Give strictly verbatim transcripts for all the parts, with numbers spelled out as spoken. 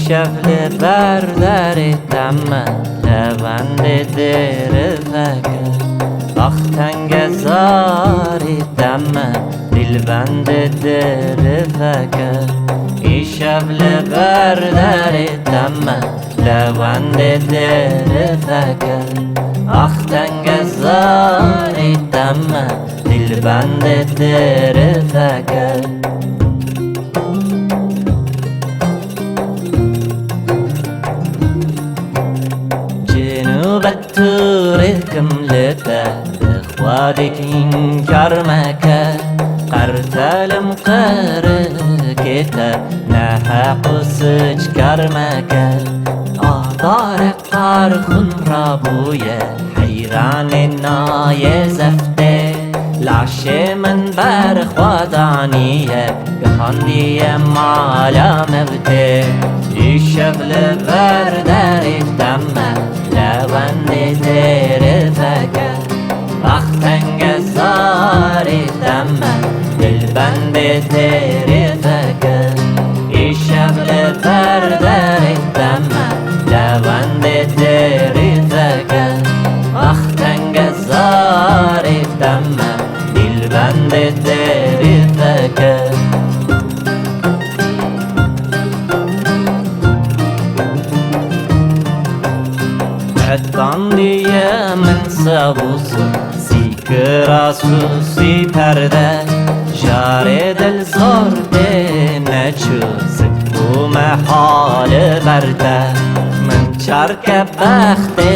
Îşev li ber derê te me, lewendê dêriveke. Ax tenge zarê te me, dîlbendê dêriveke. Îşev li ber derê te me, lewendê dêriveke. Ax tenge zarê te me, dîlbendê dêriveke. Cin û betûrê kim li te, bi Xwedêk înkar meke. Qertelim qirikê te, neheq û sic kar meke. Adarek qar xwin rabûye, heyranê nayê zeftê. Laşê min ber xwe daniye, gihandiye mala mevtê. Îşev li ber derê te me, lewendê dêriveke. Ax tenge zarê te me, dilbendê dêriveke. Îşev li ber derê te me, lewendê dêriveke. Ax tenge zarê te me, dîlbendê dêriveke. Hetandiye min sebûs û sî kiras û sî perde. Jarê dil zor tê neçû, sik û mehal ber te. Min çarke bextê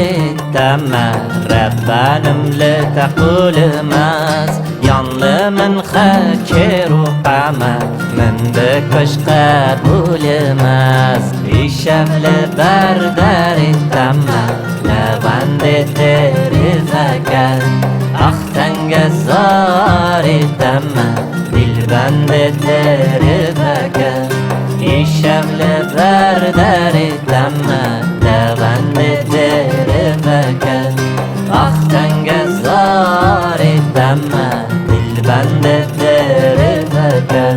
te me, rebenim li te qûlimez. Yan li min xekêr û qeme, min bikuj qebûlimez. Îşev li ber derê te me, lewendê dêriveke. Ax tenge zarê te me, dîlbendê dêriveke. Îşev li ber derê te me, lewendê dêriveke. Ax tenge zarê te me, dilbendê dêriveke.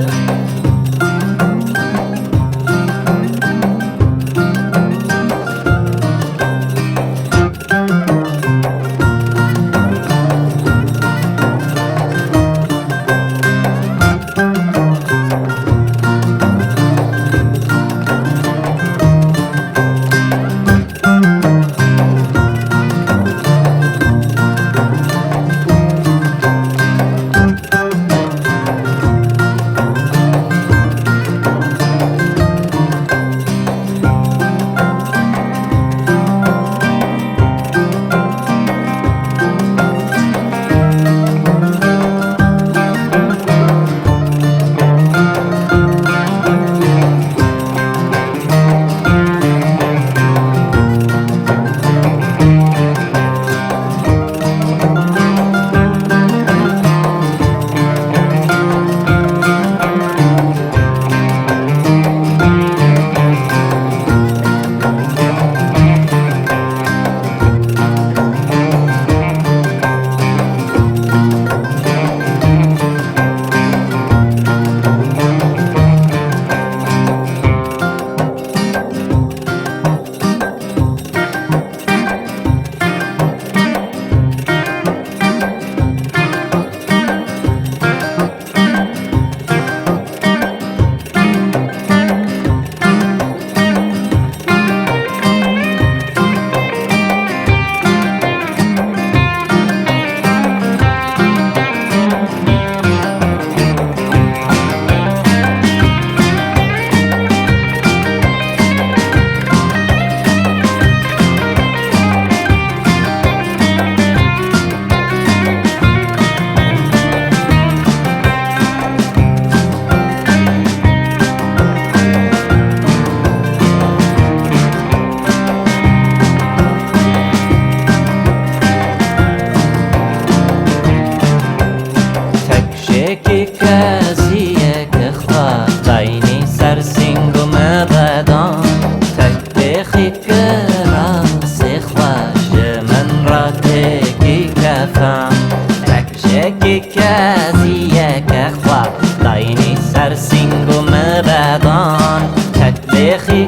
Tek jêkî keziyeke xwe daynî ser sîng û me vedan. Tek bêxî kirasê xwe ji min re têkî kefan. Tek jêkî keziyeke xwe daynî ser sîng û me vedan. Tek bêxî